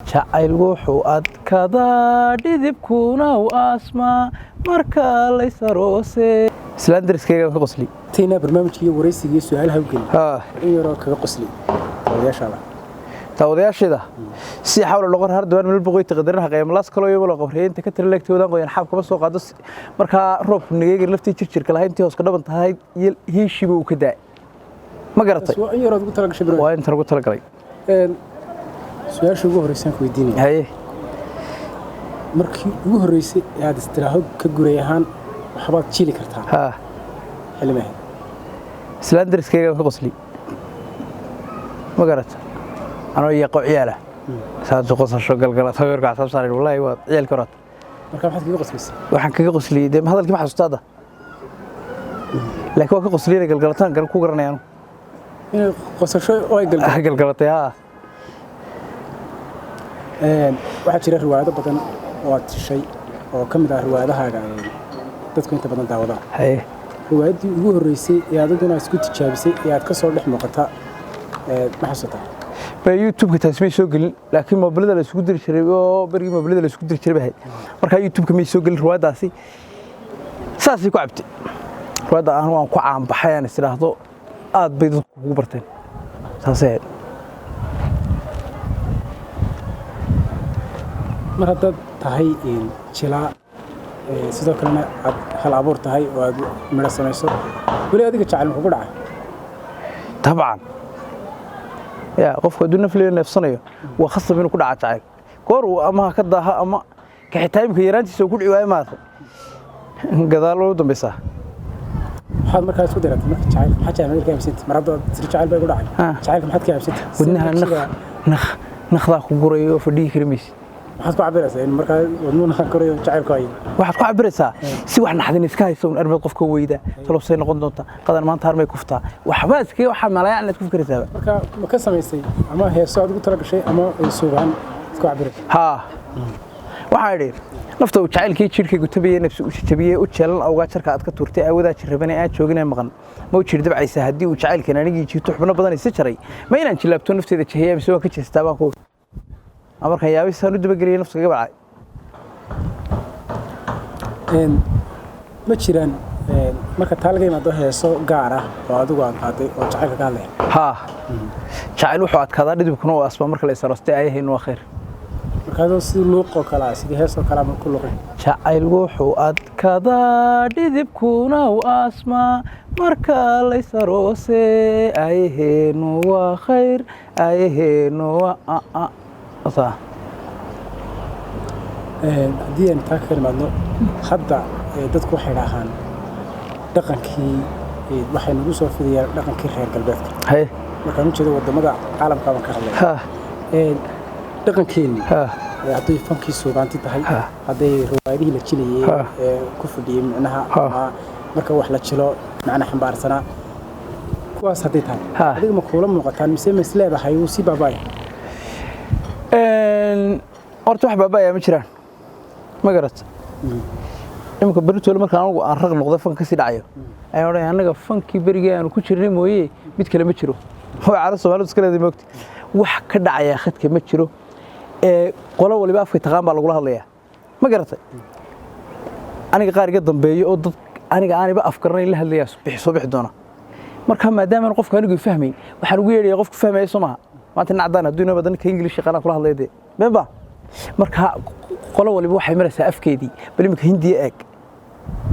Jacayl wuxuu adkadaa, dhidibkuna u aasmaa marka laysaroose. Islaan dariskaygaan ka qosli. Taynaa barnaamijka iyo waraysiga iyo su-aalaha u gelin. Haa. In yaroo kaga qosli daawadayaashaada. Daawadayaashayda si xawla loqor har dawaan meel boqoy taqdarinaha qiimalaas kaloo iyagoo la qabriyeynta ka tira leegtoodan qoyan xaab kama soo qaado. Markaa roobku nageegir laftii jirjirka lahayd intii hoos ka dhaban tahay iyo hiishiiba uu ka daay, ma garatay? Waa in yaroo ugu talagashay barnaamijka. Waa intan ugu talagalay. Su-aasha ugu horreysaan ku weydiinaya. Haye. Markii ugu horreysay ee aad istiraaho ka guray ahaan waxbaad jili kartaa, xilli ma ahayd? Islaan dariskaygaan ka qosli, ma garata? Anoo yaqo ciyaala saantu qosasho galgala sawirka casaab saaray, wallaahi waa ciyaalka horaata. Marka maxaad kaga qoslaysa? Waxaan kaga qosliyey dee hadalkii ma xasuusta hadda, laakiin waa ka qosliyey galgalataan gar ku garanaya anu. Inay qosasho oo ay galgal Galgalatay, haa. Waxaa jira riwaayado badan oo aad tishay oo ka mid ah riwaayadahaaga dadku inta badan daawadaan. Haye. Riwaayaddii ugu horreysay ee adiguna isku tijaabisay ee aad ka soo dhex muuqata, ma xasuutaa? Ba YouTube-ka taasi may soo gelin, laakiin moobilada la isugu diri jiray oo berigii moobilada la isugu diri jiray bay ahayd. Markaa YouTube-ka may soo gelin riwaayaddaasi, saasay ku cabtay. Riwaayadda aan waan ku caanbaxay, aan is idhaahdo aad bay dadku kugu barteen, saasay ahayd. Mar haddaad tahay jilaa, sidoo kalena aad hal abuur tahay oo aad midho samayso, weli adiga jacayl muxuu ku dhacay? Dabcan ya, qofku hadduu nafleeyo neefsanayo waa khasab inuu ku dhaca jacayl goor uu ama ha ka daaha ama kaxitaayimka yaraantiisa uu ku dhici waayo maaragtay gadaal u dambaysaa. Maxaad markaa isku daratay marka jacayl, maxaad jacayl ka aamsantay mar haddaad tiri jacayl baa igu dhacay? Jacaylka maxaad ka aamsantay? Wadnaha naq naq naqdaa ku gurayo oo fadhiyi kari maysid. Maxaad ku cabiraysaa in markaa wadnuhu korayo jacaylku hayo? Waxaad ku cabiraysaa si wax naxdin iska hayso un armeed qofka weyda talobsay noqon doonta qadan maanta harmay kuftaa, waxba iskaga waxaa malaya inaad ku fikiraysaaba. Marka ma ka samaysay ama heeso aad ugu tala gashay ama suugaan isku cabiraysa? Haa, waxaa idhi nafta uu jacaylkii jidhkaygu tabayey, nafsi u jajabiyey, u jeelan awgaa jarka aad ka tuurtay, aawadaa jirrabane aan joogine maqan ma u jir dabcaysa haddii uu jacaylkan anigii jiito xubno badan isi jaray, ma inaan jilaabto nafteeda jeheeya mise waan ka jeestaa baan ku markaan yaabisaan u dabageliyay nafta kaga bacay. Ma jiraan marka taa laga yimaado heeso gaar ah oo adigu aad qaaday oo jacaylka ka hadlaya? Haa, jacayl wuxuu adkaadaa, dhidibkuna uu asbaa marka la isaroostay, aayahaynu waa khayr. Marka adoo sidii luuq oo kale ah, sidii hees oo kale ah ma ku luqay? Jacayl wuxuu adkadaa, dhidibkuna u aasmaa marka laysaroose, aayaheenu waa khayr, aayaheenu waa saa. Haddii aan taa ka imaadno hadda, dadku waxay dhahaan dhaqankii, waxay nagu soo fidayaan dhaqankii reer galbeedka. Haye. Markaan u jeedo waddamada caalamka baan ka hadlaya. Dhaqankeenni, hadday fankii suugaanti tahay, hadday riwaayadihii la jilayay ee ku fadhiyey micnaha ama marka wax la jilo macna xambaarsanaa, kuwaas hadday tahay, adiga ma kuula muuqataan mise ma isleedahay wuu sii baaba'aya? Horta wax baaba'aya ma jiraan, ma garat? Iminka beritoole markaan anigu aan raq noqday fanka kasii dhacayo ayaan odhanaya annaga fankii berigii aanu ku jirnay mooye mid kale ma jiro. Waa caado Soomaalidu iska leedahay, moogta wax ka dhacaya khadka ma jiro, ee qolo waliba afkay taqaan baa lagula hadlayaa, ma garatay? Aniga qaar iga dambeeyo oo dad aniga aaniba afgaranayn la hadlayaa bixi soo bixi doona. Marka maadaama qofka anigu fahmayn, waxaan ugu yeedhaya qofku fahmaya, soo maaha? Maanta nin caddaan hadduu inoo badan ka English yaqaanaa kula hadlaya dee beenba. Marka qolo waliba waxay maraysaa afkeedii. Bal iminka Hindiya eeg,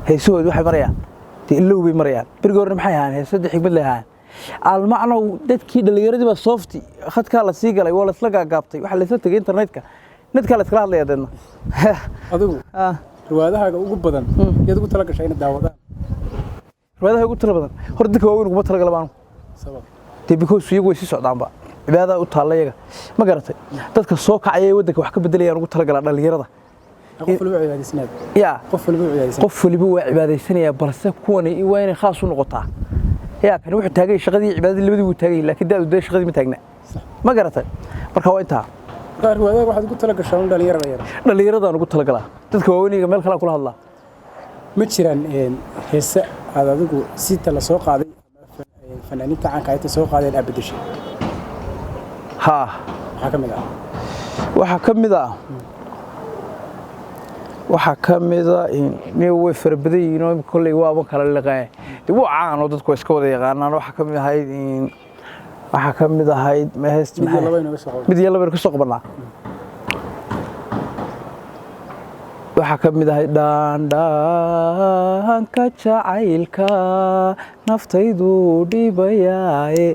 heesahoodi waxay marayaan dee ilow bay marayaan. Berigi horena maxay ahaan? Heesadii xigmad lay ahaan almacnow. Dadkii dhallinyaradii baa soofti khadkaa la sii galay, waa laisla gaagaabtay, waxaa laisla tegay internetka, netkaa la iskala hadlaya deedna. Adigu riwaayadahaaga ugu badan yaad ugu tala gashay inay daawadaan? Riwaayadaha ugu tala badan hor dadka waaweyn uguma talagala baanu. Sabab? Dee because iyagu way sii socdaanba, cibaadadaa u taalla iyaga, ma garatay? Dadka soo kacaya ee waddanka wax ka bedelayaan ugu talagalaa, dhallinyarada. Qof waliba cibaadaysanaad? Ya. Qof waliba cibaadaysan. Qof waliba waa cibaadaysanayaa, balse kuwani waa inay khaas u noqotaa. Ya, kani wuxuu taagay shaqadii cibaadadii labadii wuu taagay, laakiin da'du dee shaqadii ma taagna, ma garatay? Marka waa intaa. Marka riwaayadaha waxaad ugu tala gashaa un dhalinyarada yar? Dhallinyaradaan ugu talagalaa, dadka waaweyniga meel kale kula hadlaa. Ma jiraan heese aad adigu sita la soo qaaday ama fanaaniinta caanka inta soo qaadeen aad bedeshay? Haa. Maxaa ka mid ah? Waxaa ka mid a way fara badan yihiin oo imika kolley waaba kala liqee de wuu caan oo dadku waa iska wada yaqaanaan. Waxaa ka mid ahayd heest. Mid iyo laba inooga soo qabo. Mid iyo laba ka soo qabanaa. Waxaa ka mid ahayd dhaandhaanka jacaylka naftaydu dhibayaaye,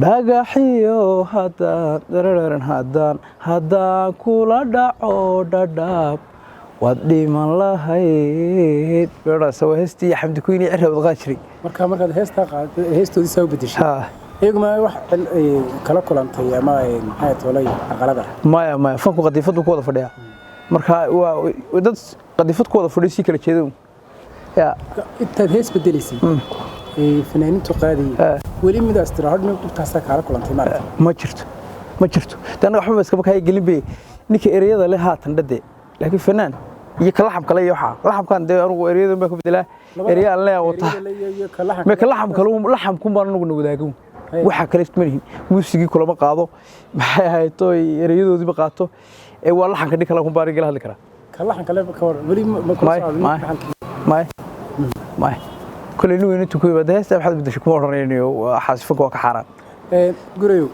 dhagaxiyo haddaan dararan haddaan kula dhaco dhadhaab waad dhiman lahayd. Beeraas waa heestii Xamdi Kuyni cirra wad qaad jiray. Marka markaad heestaa qaadatay, heestoodii saa u bedeshay, iyaguma wax kala kulantay ama maxay toolay carqalada? Maya, maya, fanku qadiifad buu ku wada fadhiyaa. Marka waa dad qadiifad ku wada fadhiyo, sii kala jeedo ya. Intaad hees bedelaysay ee fanaaniintu qaadayay, weli midaas tira hodhna dhibtaasaa kaala kulantay maaragtay? Ma jirto, ma jirto. De annaga waxba iskaba kaa gelin bay ninka ereyada leh haatan dhade, laakiin fanaan iyo ka laxam kale iyo waxaa laxamkan dee anugu ereyadan baa ku bedelaa, ereya aan leeyahay wata. Me ka laxam kale, laxamkun baan anuguna wadaagan. Waxa kale ma lihin, muusigii kulama qaado, maxay ahayd oy ereyadoodiiba qaato ee waa laxanka nin kale kun baan igala hadli karaa. Ka laxan kale ka war weli ma kula May, socdo? May. May, may, koley nin weyn intuu ku yimaado heesta maxaad bedeshay kuma odhanaynayo, xaasifanka waa ka xaaraan. Gurayow,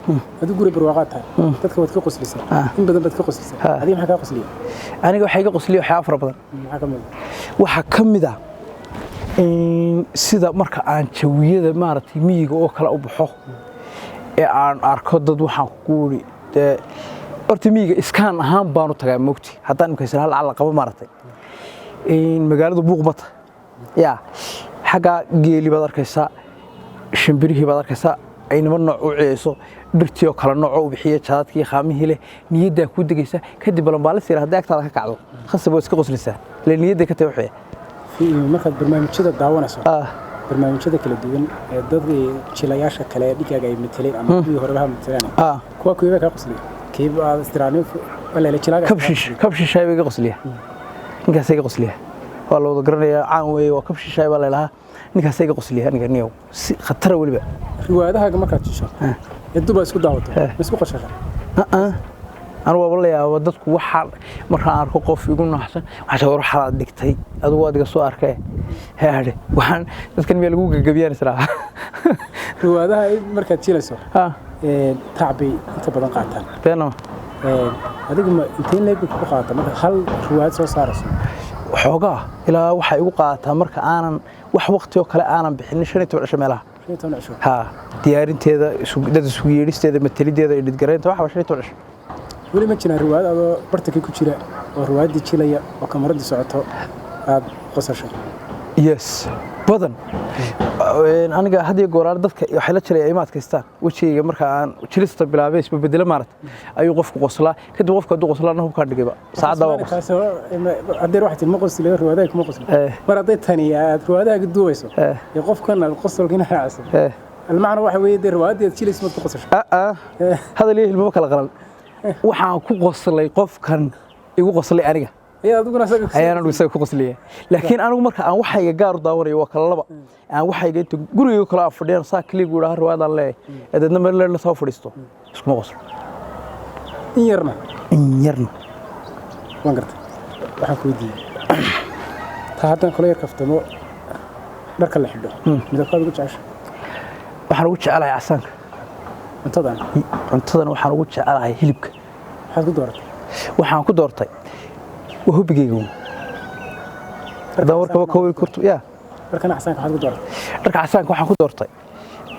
adigu guri barwaaqaad tahay, dadka waad ka qoslisaa, in badan baad ka qoslisaa. Adiga maxaa kaa qosliya? Aniga waxaa iga qosliya waxyaaba fara badan. Maxaa ka mid ah? Waxaa ka mid ah sida marka aan jawiyada maaragtay miyiga oo kale u baxo ee aan arko dad, waxaan ku uri dee horta miyiga iskaan ahaan baanu tagaa moogti haddaan imka isla hal la qabo maaragtay magaaladu buuq mata ya, xaggaa geeli baad arkaysaa, shimbirihii baad arkaysaa, ay nima nooc u ciyayso, dhirtii oo kale nooc u bixiya, jaadadkii khaamihii leh, niyaddaa kuu degaysa. Kadib balanbaalis yar haddii agtaada ka kacdo, khasab waa iska qoslaysaa ile niyadday ka tahay waxaya. Markaad barnaamijyada daawanayso, barnaamijyada kala duwan ee dad jilayaasha kale ee dhigaaga ay mateleen ama kuwii horeba ha matelaan, kuwa kuwiiba kaa qosliya, kiiba aad istiraaniyo walaala jilaaga? Kabshish, kabshishaay bay iga qosliya. Ninkaas iga qosliya waa la wada garanayaa, caan weeye, waa kabshishaay baa laylahaa. Ninkaas iga qosliya aniga niyow si khatara weliba. Riwaayadahaaga markaad jisho ee duba isku daawato, ma isku qashasha? Anigu waaba la yaaba dadku waxaa markaan arko qof igu naxsan, waxaa war waxaad dhigtay adigu adiga soo arkee haadhe, waxaan dadkan miyaa lagu gagabiyaan israa. Riwaayadaha markaad jilayso tacab bay inta badan qaataan. Beenama. Adigu ma intee leeg bay kugu qaadataa markaad hal riwaayad soo saarayso? Xoogaa ilaa waxay igu qaadataa marka aanan wax waqti oo kale aanan bixinin 15 cisho meelaha. 15 cisho? Ha, diyaarinteeda, dad isugu yeedhisteeda, matalideeda iyo dhidgaraynta waxba 15 cisho. Weli ma jiraan riwaayad adoo bartankii ku jira oo riwaayaddii jilaya oo kamaradii socoto aad qosashay? Yes, badan. Aniga had iyo goor dadka waxay la jilaya ima adkaystaan. Wejigayga marka aan jilista bilaabay isbedelo maaragta ayuu qofku qoslaa. Kadib qofku hadduu qoslaa hubkaa dhigayba saacaddaa waa qosla. Haddee waxay tii ma qosli riwaayadaha kuma qosli, mar hadday tani aad riwaayadaha duubayso iyo qofkan aad qosolkiina raacsan, almacna waxa weeye dee riwaayaddii aad jilayso maad ku qosasho. Hadal iyo hilmamo kala qalan. Waxaan ku qoslay qofkan igu qoslay aniga ayaan anigu isaga ku qoslaya. Laakiin anigu marka aan waxayga gaar u daawanayo waa kala laba. Aan waxayga inta gurigayga kale aan fadhiyaan saa kaliigu idhaha riwaayadaan leeyahay ee deedna meel la soo fadhiisto iskuma qoslo. In yarna? In yarna. Waan gartay. Waxaan ku weydiiyey taa haddaan kula yar kaftamo, dharka la xidho midabkaad ugu jecesha? Waxaan ugu jecelahay casaanka. Cuntadan? Cuntadan waxaan ugu jecelahay hilibka. Maxaad ku dooratay? Waxaan ku doortay waa hobigayga uun. Haddaan warkaba koobi karto ya. Dharkan casaanka maxaad ku dooratay? Dharka casaanka waxaan ku doortay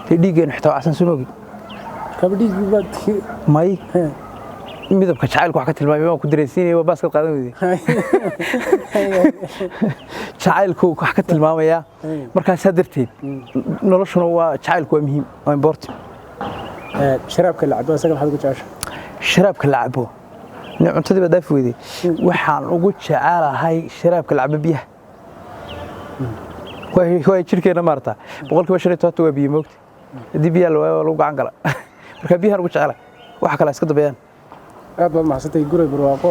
dee dhiiggeenu xitaa waa casaan, soo moogid? Kaba dhiig baad? May, midabka jacaylku wax ka tilmaamay waan ku dareensiinaya, waa baaskad qaadan weyday. Jacaylku wax ka tilmaamayaa, markaasaa darteed noloshuna waa jacaylku, waa muhiim, waa important. Sharaabka la cabo isaga maxaad ugu jecesha? Sharaabka la cabo nin cuntadii baa daafi weyday. Waxaan ugu jecelahay sharaabka la cabo biyaha. Waay jirkeena maarata 75% waa biyo moogta. Haddii biyaha la waayo waa lagu gacan gala. Marka biyahan ugu jecelahay, waxa kale iska dambeeyaan. Aad baad mahadsantay, Guray Barwaaqo.